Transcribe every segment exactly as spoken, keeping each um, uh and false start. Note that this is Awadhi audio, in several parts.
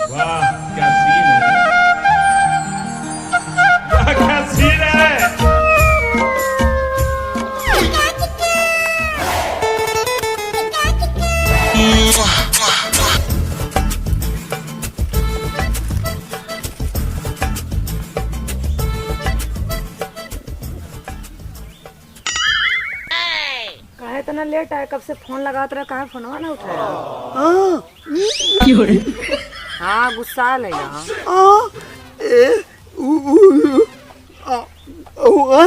वाह, क्या सीन है। वाह, क्या सीन है। काहे इतना लेट आए? कब से फोन लगावत रहे, काहे फोनवा ना उठाए? हाँ। हाँ, गुस्सा ले रहा। हाँ। ए, उ, उ, उ, आ, उ, आ।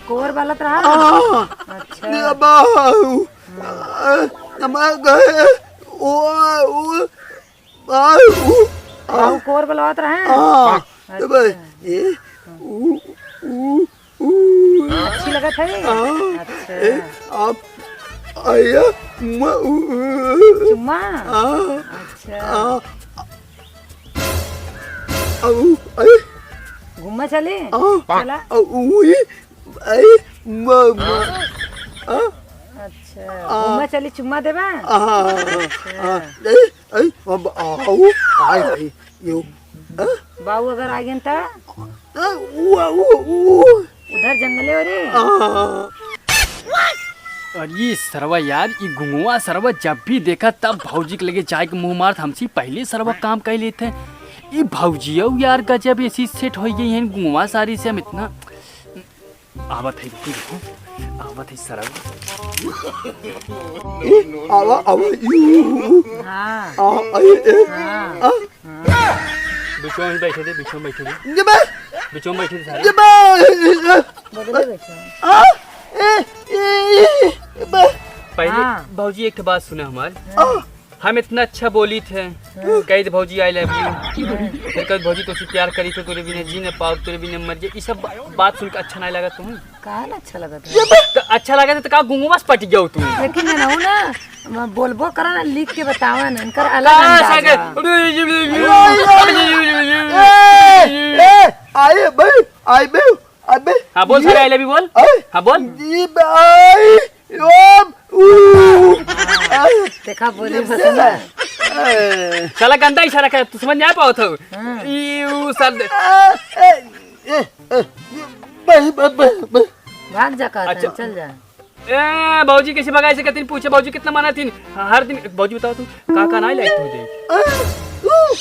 कोर बलत रहा? हाँ। अच्छा। ये बाऊ। हाँ। आ, हमार घर, ओ, आ, उ, आ, उ, आ। बाऊ कोर बलवात रहे? हाँ। अच्छा। ए भाई, ए, उ, उ, उ। अच्छी लगत है? हाँ। अच्छा। ए, आप आया, म, उ, उ। चुम्मा? हाँ। अच्छा। हाँ। अउ, अरे। घूमा चले? हाँ। चला। अउ, उई, अरे, म, म। हाँ। अच्छा। हाँ। घूमा चली, चुम्मा देबा? हाँ, हाँ, हाँ। अच्छा। हाँ। ए, ए, अब आओ, आए, आए, यो। हाँ? बाऊ अगर आ गए त? हाँ, उ, उ, उ। उधर जंगले हो रे। हाँ। और ये सरवा यार, ये गुंगवा सरवा जब भी देखा तब भौजी के लगे जाए के मुंह मारत, हमसे पहले सरवा काम कर लेते हैं। ये भौजिया यार गजब ऐसी सेट हो गई है गुंगवा सारी से, हम इतना आवत है, रुकी, रुकी। आवत है सरवा। ए, आवा, आवा, यू। हाँ। आ, ए, ए, हाँ। आ। हाँ। बिचवा में बैठे दे, बिचवा में बैठे दे। ये बे। बिचवा में बैठे दे सारे। ये बे। बगले बैठो। आ, ए, ए, ए, ए, बे। पहले हाँ। भौजी एक बात सुना हमार। हाँ। हम इतना अच्छा बोली थे, हाँ। कही थे भौजी I love you, हाँ। फिर कही भौजी तोसे प्यार करी थे, तोरे बिना जी न पाओ, तोरे बिना मर जाए, ये सब बा-, बात सुन के अच्छा नहीं लगा तुम्हें? काहे ना अच्छा लगा था? ये बे- तो अच्छा लगा था तो का गुंगवा से पट गया तू? लेकिन ना, ना, ना, बोलबो करा ना, लिख के बतावा ना, इनकर अलग का अंदाज सागर? बा। ए, ए, ए, आई बे, आई बे। अबे, हाँ, बोल, ये सारे I love you बोल। अरे, हाँ, बोल। ये भाई, ओम, ऊ, अरे, देखा, बोले ये बस से ना। अरे। साला गंदा इशारा करे, तू समझ नहीं आ पावत हो। हाँ। ई, ऊ, सर दे। ए, ए, ए, ए, ये भाई, भाई, भाई, भाई। भाग जा, कहता है, अच्छा। चल जा। ए, भौजी कैसे भगाए से कहती, पूछे भौजी कितना माना थी। हर दिन, भौजी बताओ तू, का, का नाई लाए तू दे? ए, ऊ,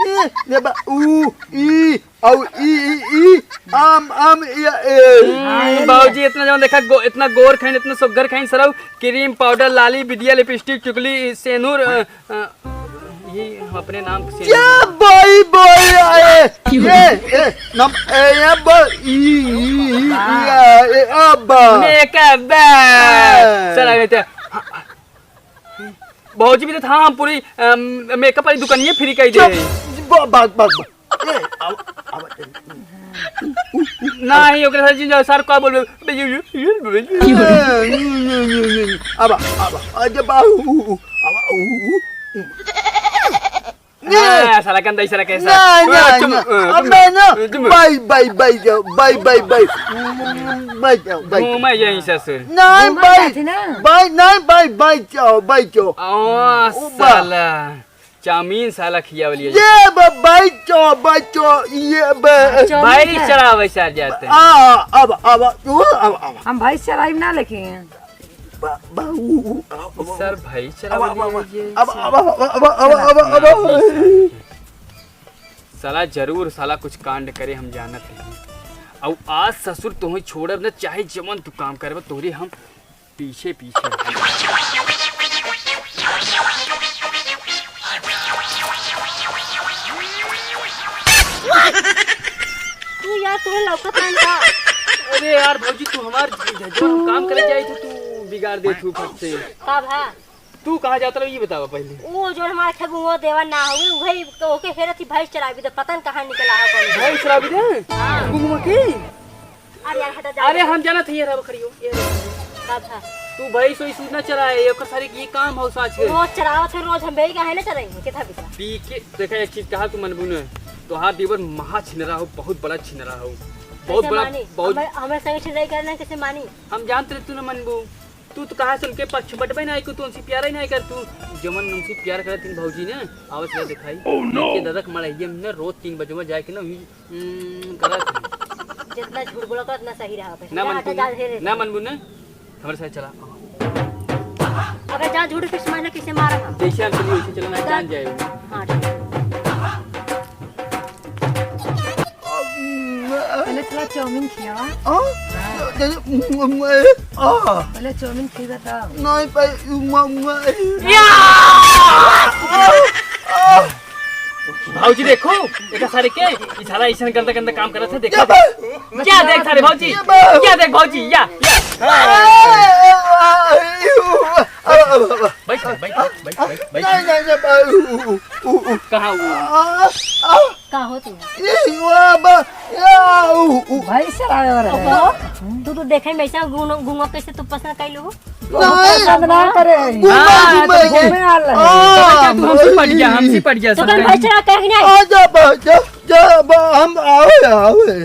ई, ए, ये बा, ऊ, ई, अउ ई, ई, ई, आम, आम, ई, ए। हम्म, हाँ, ये बाबूजी, ले। इतना जवन देखा, गो-, इतना गोर खाइन, इतना सुग्घर खाइन, सरऊ, क्रीम, पाउडर, लाली, बिदिया, लिपस्टिक, टिकुली, सेनुर, अ, अ, ये हम अपने नाम से ये बाई, बाई, ए, ये, ए, नम, ए, ये बा-, ई, ई, ई, ई, आ, ए, आ, बा। मेकअप बा। हाँ। चला गए थे। भौजी भी तो था, हम पूरी, अम, मेकअप वाली दुकानिये फ्री कर दे। चुप, ब-, ब-, ब-, ब-, ए, आवा, आवा, ए। नहीं, ओकरे साथ जिन सर का बोलबे? अब, अब, अब, जब, आ, उ, उ, अब, उ, उ, उ। हाँ, साला गंदा इशारा कैसा? ना, ना, चुप, ना। अ, अब चुप, मैं ना, अ, चुप। बाय, बाय, बाय जाओ, बाय, बाय, बाय। बाय जाओ, बाय। घूमा यहीं ससुर। नहीं, घूमा बाय, जाती ना। बाय, नहीं, बाय, बाय जाओ, बाय जाओ। ओ, ओ, बा। साला। चाउमीन साला खियावलिया। ये ब-, बैठो, बैठो, ये ब-, हाँ, चाउमीन भाई खा। चढ़ावे सर जाते हैं। आ, अब, अब, तू, अब, अब। हम भाई चढ़ाई ना लेके हैं। बा-, बा-, ऊ, ऊ, अब, अब, सर भाई अब, अब, चढ़ावे अब, ये अब, चढ़ा-, अब, अब, अब, अब, अब, अब, अब। साला जरूर साला कुछ कांड करे, हम जानत हैं। अउ आज ससुर तोहे छोड़ब न, चाहे जवन तू काम करब, तोरे हम पीछे पीछे। तू यार, तुम्हें लौकत नहीं का? अरे यार भौजी, तू हमार ज-, जो हम काम करे जाए थे, तू बिगाड़ दे तू फट से। का भा? तू कहाँ जात रहो, ये बतावा पहले। वो जो हमारे खेत में वो देवा ना हुई, वही तो ओके हेरत ही भैंस चरावी दे, पता न कहाँ निकला है कौन। भैंस चरावी दे? हाँ। गुंगवा के? अरे यार, हटा जा। अरे, हम जानत हई, ये रहो, खड़ी हो, ये रहो। का था? तू भैंस वैस ना चराए, ये ओकर सारे ये काम हो साँच के। रोज चरावत है, रोज हम बेई का है ना चराएंगे, किथा बिता? पी के, देखा, एक चीज कहा, तू मनबू न, तोहार देवर महा छिनरा हो, बहुत बड़ा छिनरा हो, बहुत कैसे बड़ा, मानी? बहुत हमें, हमें संग छिनराई करना, कैसे मानी? हम जानत रहे, तू न मनबू। तू तो कहा से उनके पक्ष बटबे ना, को तू उनसे प्यार ही ना कर तू। जमन उनसे प्यार करत थी भौजी ने, आवत ला दिखाई। Oh no! के दादा के मड़ैया में ना रोज तीन बजे में जाके ना, हम्म, करत थी। जितना झूठ बोला तो उतना सही रहा बस। ना मन बुन, ना मन बुन, हमरे साथ चला। अगर जा झूठ फिर मारना किसे मारा हम? जैसे हम चलिए वैसे चलना, जान जाए। हाँ, ठीक। पहले चला चाउमीन खियावा। आ? आ। पहले चाउमीन खियावा तब। नहीं पाई, म-, म-, या! भौजी देखो, एका सारे के, ई साला ऐसन गंदा गंदा काम करत है, देखो। क्या बा? क्या देख सारे भौजी? क्या बा? क्या देख भौजी, या, या। आ, आ, आ, आ, आ, आ, आ। बैठ, बैठ, बैठ, बैठ, बैठ। नहीं, नहीं, नहीं, बा-, उ, उ, उ, उ, उ। कहाँ उ? आ, आ। का हो तू? ए, वा, बा, या, उ, उ। भाई सर आयो रे। ओहो, तू तो देखे में ऐसा गुंगो, गुंगो कैसे तू पसंद कैलू हो? नहीं। पसंद ना करे। घूमे, हाँ, घूमे तो की। घूमे आल रहे। हाँ, तो क्या तू हमसे पट गया, हमसे पट गया, तो सब कहीं कहीं। भाई सर कहे कि नहीं? आ जा बा, जा, जा बा, हम आवे, आवे।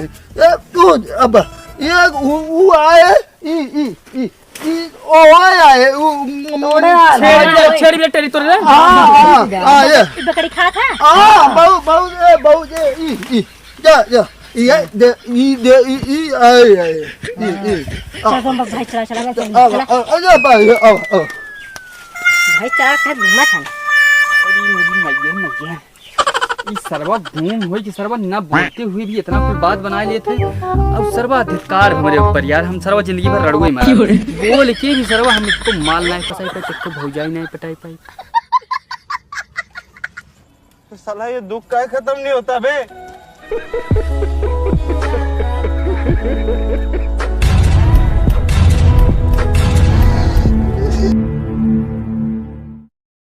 ए, तू, अब, ये उ, उ आए, ई, ई, ई, ई, ओ आए, उ, म-, म-, तोड़े आ छेड़ रहा। दे, छेड़ दे, टेरी तोड़ दे। हाँ, हाँ, हाँ, ये। ई बकरी खात है? हाँ, बहुत, बहुत, ए, बहुत, ए, ई, ई, जा, जा, ई, ए, दे, ई, दे, ई, ई, आए, आए, ई, ई, आ। चल, हम भाई, चला, चला, चला, अब, चला। अब, अब, अब, अब, अब। भाई, चला, कहीं घूमा था। अरे, मेरी मैया, मैया। ई सरवा गुम होई कि सरवा ना बोलते हुए भी इतना कुल बात बनाए लेत है। अब सरवा अधिकार हमरे ऊपर यार, हम सरवा जिंदगी भर रड़ुए मारा। बोल के भी सरवा हम एको माल ना पटाई पाई, एको भौजाई ना पटाई पाई। तो साला ये दुख काहे खत्म नहीं होता बे?